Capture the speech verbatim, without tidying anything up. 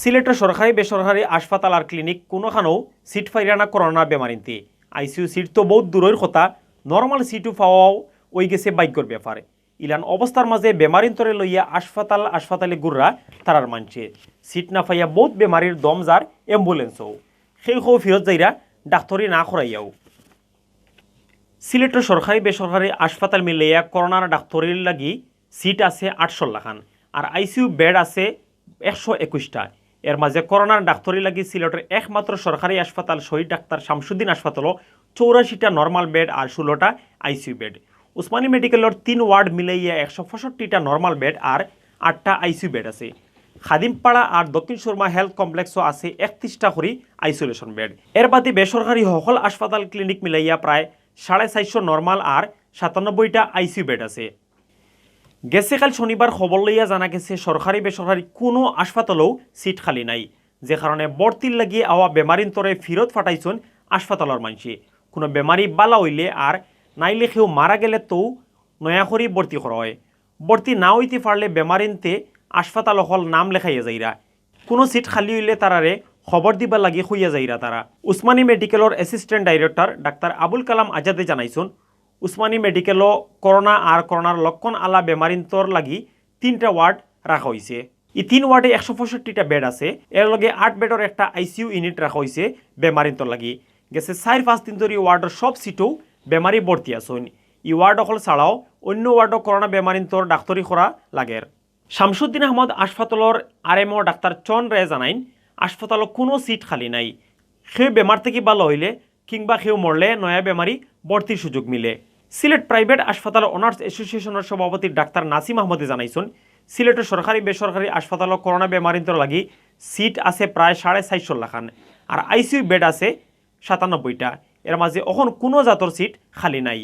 সিলেটর সরকারি বেসরকারি হাসপাতাল আর ক্লিনিক কুনোখানোউ সিট পাইরা না করোনা বেমারিন্তে। আইসিইউ সিট তো বউত দূরর কথা, নরমাল সিটও পাওয়াও অইগেছে ভাগ্যর ব্যাপার। ইলান অবস্থার মাঝে বেমারিন্তরে লইয়া হাসপাতাল হাসপাতালে ঘুররা তারার মানষে। সিট না পাইয়া বউত বেমারির দম যার অ্যাম্বুলেন্সও। কেউ কেউ ফিরত যাইরা ডাক্তরি না করাইয়াও। সিলেটর সরকারি বেসরকারি হাসপাতাল মিলাইয়া করোনার ডাক্তরির লাগি সিট আছে আটশো লাখান, আর আইসিইউ বেড আছে একশো একুশটা। এর মাঝে করোনার ডাক্তরি লাগি সিলেটর একমাত্র সরকারি হাসপাতাল শহীদ ডাক্তার শামসুদ্দিন হাসপাতালও চৌরাশিটা নরমাল বেড আর ষোলোটা আইসিইউ বেড। উসমানী মেডিকেলর তিন ওয়ার্ড মিলাইয়া একশো পঁয়ষট্টিটা নরমাল বেড আর আটটা আইসিইউ বেড আছে। খাদিমপাড়া আর দক্ষিণ সুরমা হেলথ কমপ্লেক্সও আছে একত্রিশটা করি আইসোলেশন বেড। এর বাদে বেসরকারি হকল হাসপাতাল ক্লিনিক মিলাইয়া প্রায় সাড়ে চারশো নরমাল আর সাতানব্বইটা আইসিইউ বেড আছে। গেছে কাল শনিবার খবর লইয়া জানা গেছে সরকারি বেসরকারি কুনো হাসপাতালও সিট খালি নাই, যে কারণে ভর্তির লাগি আওয়া বেমারিন্তরে ফিরত ফাটাইছইন হাসপাতালর মানষে। কুনো বেমারি বালা অইলে আর নাইলে কেউ মারা গেলে তো নয়া করি ভর্তি করা অয়। ভর্তি না অইতে পারলে বেমারিন্তে হাসপাতাল অকল নাম লেখাইয়া যাইরা। কুনো সিট খালি অইলে তারারে খবর দিবার লাগি কইয়া যাইরা তারা। উসমানী মেডিকেলর অ্যাসিস্ট্যান্ট ডাইরেক্টর ডাক্তার আবুল কালাম আজাদে জানাইছইন, উসমানী মেডিকেলও করোনা আর করোনার লক্ষণ আলা বেমারিন্তর লাগি তিনটা ওয়ার্ড রাখা অইছে। ই তিন ওয়ার্ডে একশো পঁয়ষট্টিটা বেড আছে, এর লগে আট বেডর একটা আইসিইউ ইউনিট রাখা অইছে বেমারিন্তর লাগি। গেছে চাইর পাঁচ দিন ধরি ওয়ার্ডর সব সিটও বেমারি ভর্তি আছইন। ই ওয়ার্ড অকল ছাড়াও অন্য ওয়ার্ডও করোনা বেমারিন্তর ডাক্তরি করা লাগের। শামসুদ্দিন আহমদ হাসপাতালর আরএমও ডাক্তার চন রে জানাইন, হাসপাতালো কুনো সিট খালি নাই। কেউ বেমার থাকি বালা অইলে কিংবা কেউ মরলে নয়া বেমারি ভর্তির সুযোগ মিলে। সিলেট প্রাইভেট হাসপাতাল ওনার্স অ্যাসোসিয়েশনর সভাপতি ডাক্তার নাসিম আহমদে জানাইছইন, সিলেটর সরকারি বেসরকারি হাসপাতালো করোনা বেমারিন্তর লাগি সিট আছে প্রায় সাড়ে চারশো লাখান, আর আইসিইউ বেড আছে সাতানব্বইটা। এর মাঝে অখন কুনো জাতর সিট খালি নাই।